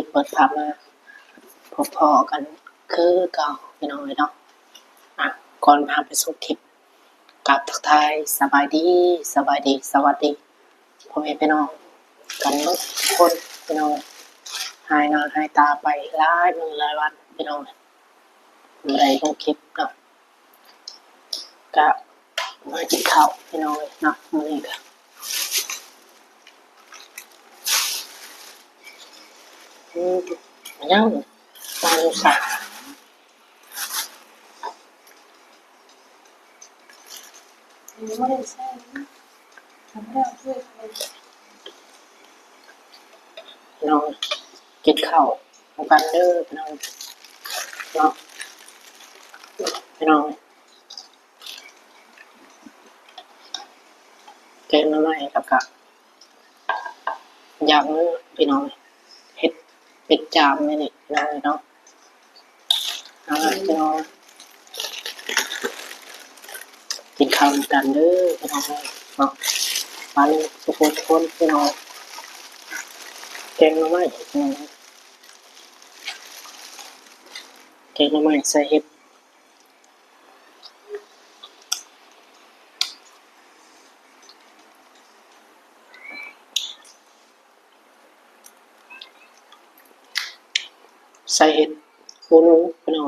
ເປີດພາບມາ ພົບພໍ້ກັນຄືເກົ່າພີ່ນ້ອງເອີຍເນາະ. ອາ ກ່ອນພາໄປຊົມຄລິບ ກາບທັກທາຍສະບາຍດີ ສະບາຍດີ ສະຫວັດດີ ພໍ່ແມ່ພີ່ນ້ອງກັນເບິດທຸກຄົນພີ່ນ້ອງ. ຫາຍໜ້າຫາຍຕາໄປຫຼາຍມື້ຫຼາຍວັນພີ່ນ້ອງ ບໍ່ໄດ້ລົງຄລິບເນາະ. ກະມາກິນເຂົ້າພີ່ນ້ອງເນາະ ມື້ນີ້ກະ ອືມ ຫຍັງ ປາລູກສາວ ເນາະ ກິນເຂົ້ານຳກັນເດີພີ່ນ້ອງເນາະ ພີ່ນ້ອງ. ແກງໜໍ່ໄມ້ ແລ້ວກະ ຢ່າງໜຶ່ງພີ່ນ້ອງ ເຮັດເປັດຈາມນີ້ແຫຼະພີ່ນ້ອງເນາະ. ເອົາລະພີ່ນ້ອງ ກິນເຂົ້ານຳກັນເດີພີ່ນ້ອງເນາະ ມາເລີຍທຸກຄົນພີ່ນ້ອງ. ແກງໜໍ່ໄມ້ພີ່ນ້ອງ ແກງໜໍ່ໄມ້ໃສ່ເຫັດ ໃສ່ເຫັດໂຄໂນພີ່ນ້ອງ.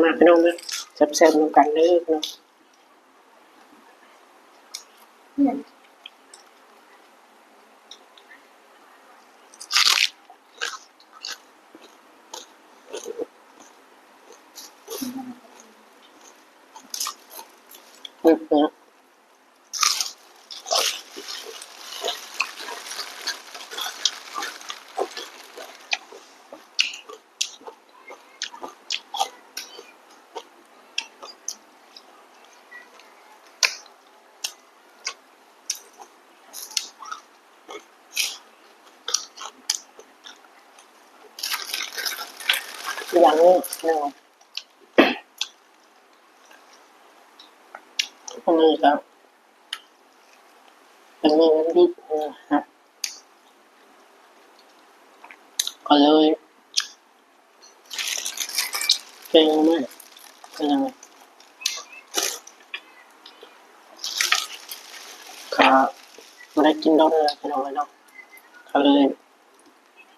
ມາພີ່ນ້ອງເດີ ແຊບໆນຳກັນເດີພີ່ນ້ອງ. ຢ່າງໜຶ່ງ ອັນນີ້ກະເປັນມື້ວັນຢຸດນະ ກະເລີຍ ແກງໜໍ່ໄມ້ ເປັນຫຍັງ ກະບໍ່ໄດ້ກິນດົນແລ້ວພີ່ນ້ອງເອີຍເນາະ ກະເລີຍ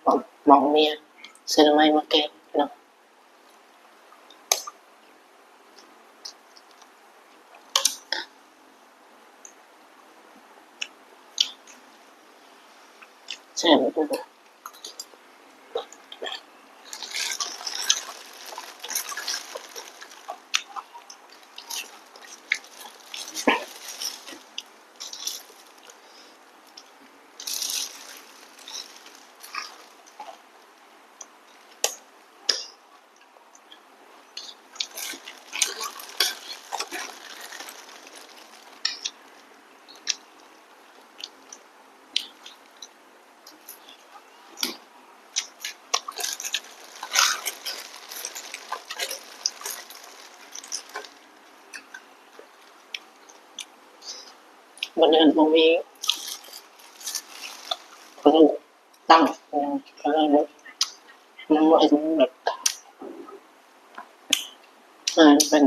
ບອກເມຍຊື້ໜໍ່ໄມ້ມາແກງພີ່ນ້ອງ. ແຊບ ບັນດາບໍ່ມີຄົນ ຕັ້ງ ເອີ ມັນບໍ່ເຫັນແບບ ເອີ ເປັນ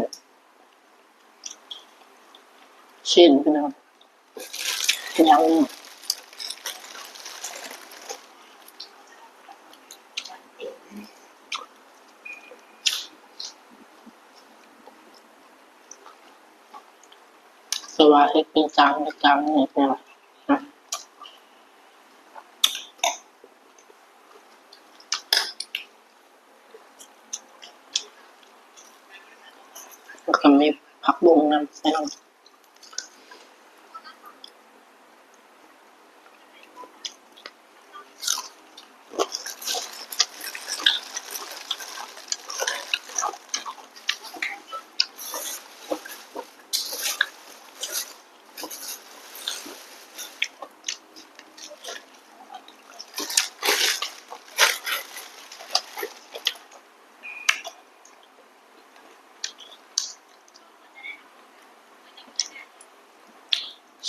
ຊີ້ນພີ່ນ້ອງ ຢ່າງໜຶ່ງ ແຕ່ວ່າເຮັດເປັນຈານ ເປັນຈານນີ້ເປັນ ແລ້ວກະມີຜັກບົ້ງນຳ ໃສ່ນຳ.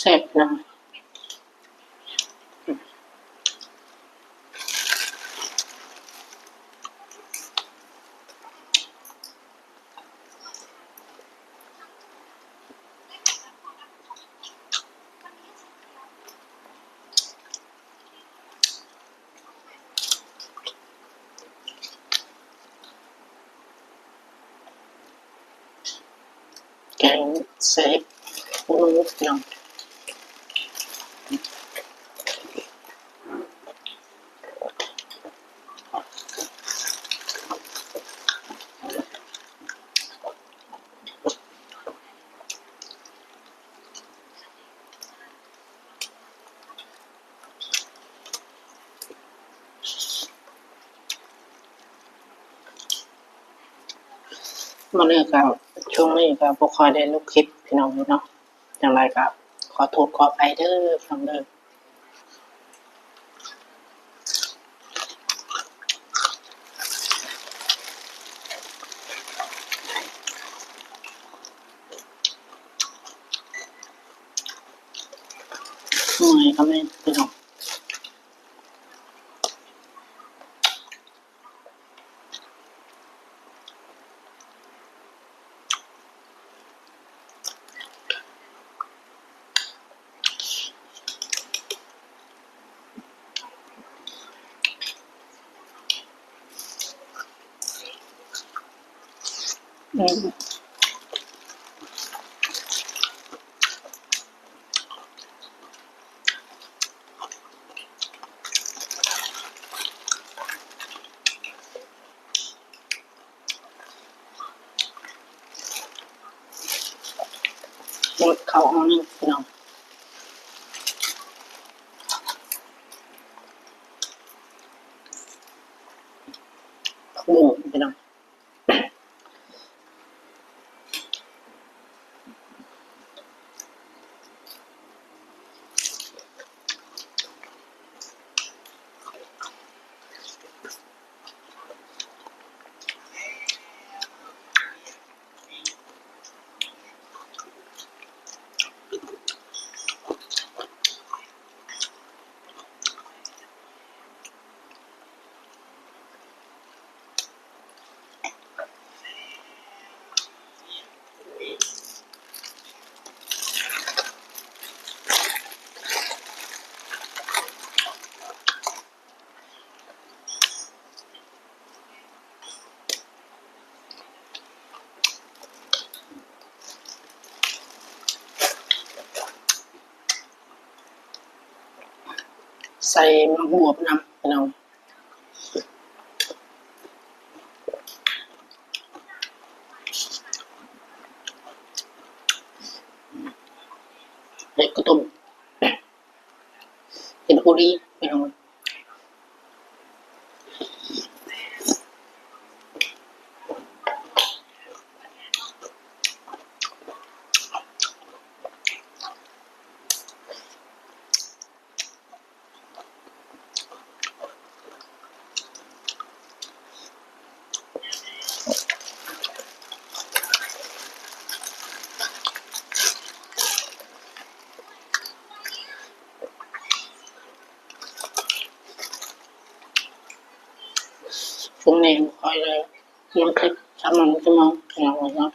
ແຊບນຳ. ແຊບ ໂອ້ຍ ພີ່ນ້ອງ. ມື້ນີ້ກໍ ຊ່ວງນີ້ກໍບໍ່ຄ່ອຍໄດ້ລົງຄລິບພີ່ນ້ອງເນາະ, ຈັ່ງໃດກໍຂໍໂທດຂໍອະໄພເດີພີ່ນ້ອງເດີ. ເມື່ອຍກໍແມ່ນພີ່ນ້ອງ. ອືມ ໝົດເຂົ້າເຮົານີ້ພີ່ນ້ອງ. ຜັກບຸ້ງພີ່ນ້ອງ. ໃສ່ໝາກບວບນຳພີ່ນ້ອງ. ເຮັດກະຕົ້ມ ເຮັດໂອລີພີ່ນ້ອງ. ຊ່ວງນີ້ຂ້ອຍໄດ້ ຍັງຄິດສາມໂມງ ສີ່ໂມງ ພີ່ນ້ອງເອີຍເນາະ.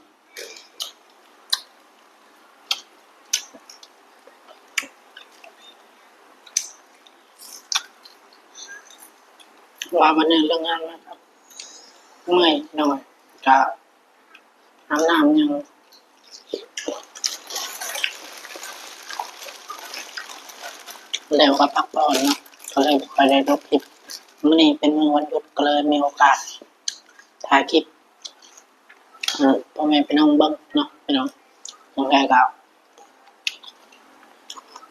ວ່າວັນນີ້ເລີກງານມາກໍເມື່ອຍໜ້ອຍ ກໍອາບນ້ຳຫຍັງ ແລ້ວກໍພັກຜ່ອນເນາະ ກໍເລີຍບໍ່ຄ່ອຍໄດ້ລົງຄລິບ. ມື້ນີ້ເປັນມື້ວັນຢຸດ ກໍເລີຍມີໂອກາດຖ່າຍຄລິບ ໃຫ້ພໍ່ແມ່ພີ່ນ້ອງເບິ່ງເນາະພີ່ນ້ອງ. ຈັ່ງໃດກໍ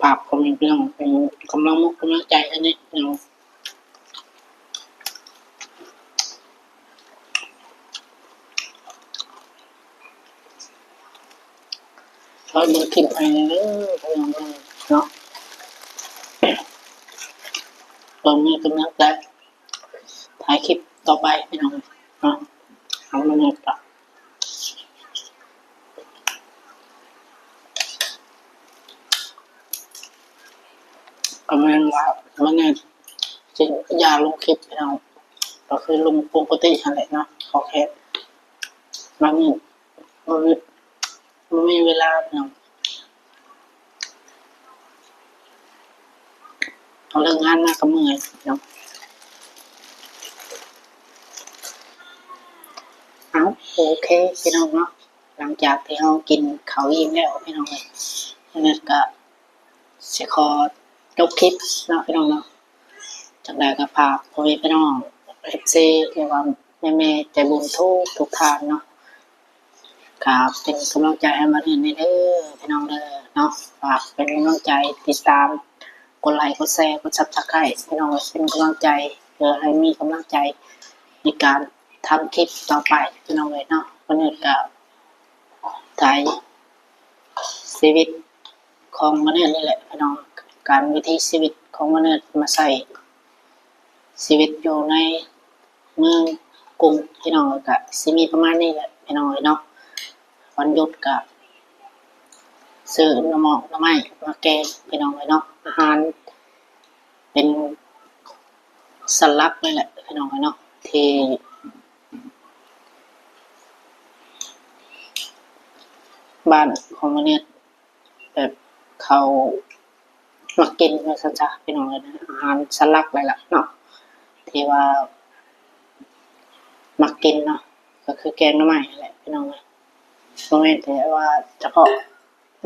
ຝາກພໍ່ແມ່ພີ່ນ້ອງເປັນກຳລັງອົກກຳລັງໃຈໃຫ້ແດ່ເນາະ. ຊ່ອຍເບິ່ງຄລິບໃຫ້ແດ່ເດີພີ່ນ້ອງເອີຍເນາະ. ຕ້ອງມີກຳລັງໃຈ ຖ່າຍຄລິບຕໍ່ໄປພີ່ນ້ອງເນາະ. ເອົາ ມື້ນີ້ກໍ ກໍແມ່ນວ່າມື້ນີ້ຊິຢ່າລົງຄລິບພີ່ນ້ອງ ກໍຄືລົງປົກກະຕິຫັ້ນແຫຼະເນາະ. ຂໍແຄ່ມື້ນີ້ບໍ່ມີ ບໍ່ມີເວລາພີ່ນ້ອງ. ເຮົາເລີກງານມາກໍເມື່ອຍເນາະ. ເອົາ ໂອເຄພີ່ນ້ອງເນາະ, ຫຼັງຈາກທີ່ເຮົາກິນເຂົ້າອີ່ມແລ້ວພີ່ນ້ອງເອີຍ, ອັນນັ້ນກະຊິຂໍຈົບຄລິບເນາະພີ່ນ້ອງເນາະ. ຈັ່ງໃດກໍຝາກພໍ່ແມ່ພີ່ນ້ອງ ເອັຟຊີ ຫຼືວ່າແມ່ໆໃຈບຸນທຸກໆທ່ານເນາະ ກະເປັນກຳລັງໃຈໃຫ້ມາເລື້ອຍໆເດີພີ່ນ້ອງເດີເນາະ. ຝາກເປັນກຳລັງໃຈ ຕິດຕາມ ກົດໄລ ກົດແຊ ກົດ Subscribe ພີ່ນ້ອງເອີຍ, ເປັນກຳລັງໃຈ ເພື່ອໃຫ້ມີກຳລັງໃຈໃນການທຳຄລິບຕໍ່ໄປພີ່ນ້ອງເອີຍເນາະ. ມື້ນີ້ກະຖ່າຍຊີວິດຂອງມະນຸດນີ້ແຫຼະພີ່ນ້ອງ, ການວິຖີຊີວິດຂອງມະນຸດມາໃຊ້ຊີວິດຢູ່ໃນເມືອງກຸງພີ່ນ້ອງ, ກະຊິມີປະມານນີ້ແຫຼະພີ່ນ້ອງເອີຍເນາະ. ວັນຢຸດກະຊື້ໜໍ່ມອກໜໍ່ໄມ້ມາແກງພີ່ນ້ອງເອີຍເນາະ. ອາຫານເປັນສັນຫຼັກເລີຍແຫຼະພີ່ນ້ອງເອີຍເນາະ ທີ່ບ້ານຂອງມະນຸດ ແບບເຂົາມັກກິນວ່າຊັ້ນຊະພີ່ນ້ອງເອີຍ, ອາຫານສັນຫຼັກເລີຍລະເນາະ ທີ່ວ່າມັກກິນເນາະ ກໍຄືແກງໜໍ່ໄມ້ຫັ້ນແຫຼະພີ່ນ້ອງເອີຍ. ບໍ່ແມ່ນແຕ່ວ່າສະເພາະ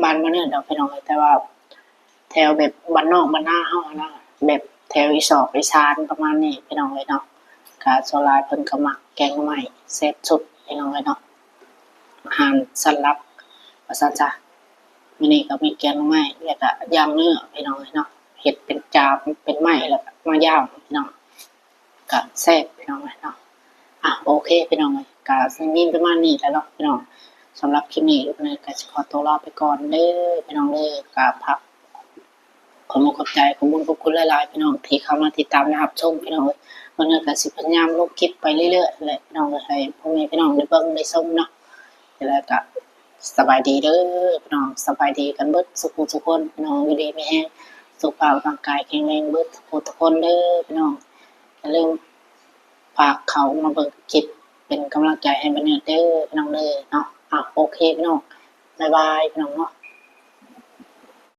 ບ້ານມະນຸດດອກພີ່ນ້ອງເອີຍ, ແຕ່ວ່າແຖວແບບບ້ານນອກບ້ານນາເຮົາຫັ້ນນະ, ແບບແຖວອີສອກອີສານປະມານນີ້ພີ່ນ້ອງເອີຍເນາະ, ກະສ່ວນຫຼາຍເພິ່ນກໍມັກແກງໜໍ່ໄມ້ແຊບສຸດພີ່ນ້ອງເອີຍເນາະ. ອາຫານສັນຫຼັກວ່າຊັ້ນຊະ. ມື້ນີ້ກໍມີແກງໜໍ່ໄມ້ ແລ້ວກໍຢ່າງເນື້ອພີ່ນ້ອງເອີຍເນາະ, ເຮັດເປັນຈານເປັນໄມ້ ແລ້ວກໍມາຢ່າງພີ່ນ້ອງ ກະແຊບພີ່ນ້ອງເອີຍເນາະ. ອ່ະ ໂອເຄພີ່ນ້ອງເອີຍ, ກະຊິມີປະມານນີ້ແຫຼະເນາະພີ່ນ້ອງ. ສຳລັບຄລິບນີ້ ກະຊິຂໍຕົວລາໄປກ່ອນເດີພີ່ນ້ອງເດີ. ກະຝາກຂອບອົກຂອບໃຈ ຂອບບຸນຂອບຄຸນຫຼາຍໆພີ່ນ້ອງ ທີ່ເຂົ້າມາຕິດຕາມ ແລະ ຮັບຊົມພີ່ນ້ອງເອີຍ. ມື້ນີ້ກະຊິພະຍາຍາມລົງຄລິບໄປເລື້ອຍໆແຫຼະພີ່ນ້ອງເອີຍ, ໃຫ້ພໍ່ແມ່ພີ່ນ້ອງໄດ້ເບິ່ງໄດ້ຊົມເນາະ. ແລ້ວກະສະບາຍດີເດີພີ່ນ້ອງ, ສະບາຍດີກັນເບິດສູ່ຜູ້ສູ່ຄົນພີ່ນ້ອງ, ຢູ່ດີມີແຮງ ສຸຂະພາບຮ່າງກາຍແຂງແຮງເບິດທຸກຜູ້ທຸກຄົນເດີພີ່ນ້ອງ. ຢ່າລືມຝາກເຂົ້າມາເບິ່ງຄລິບເປັນກຳລັງໃຈໃຫ້ບັນເນີດເດີພີ່ນ້ອງເດີເນາະ. ອ່ະ ໂອເຄພີ່ນ້ອງ, ບາຍບາຍພີ່ນ້ອງເນາະ.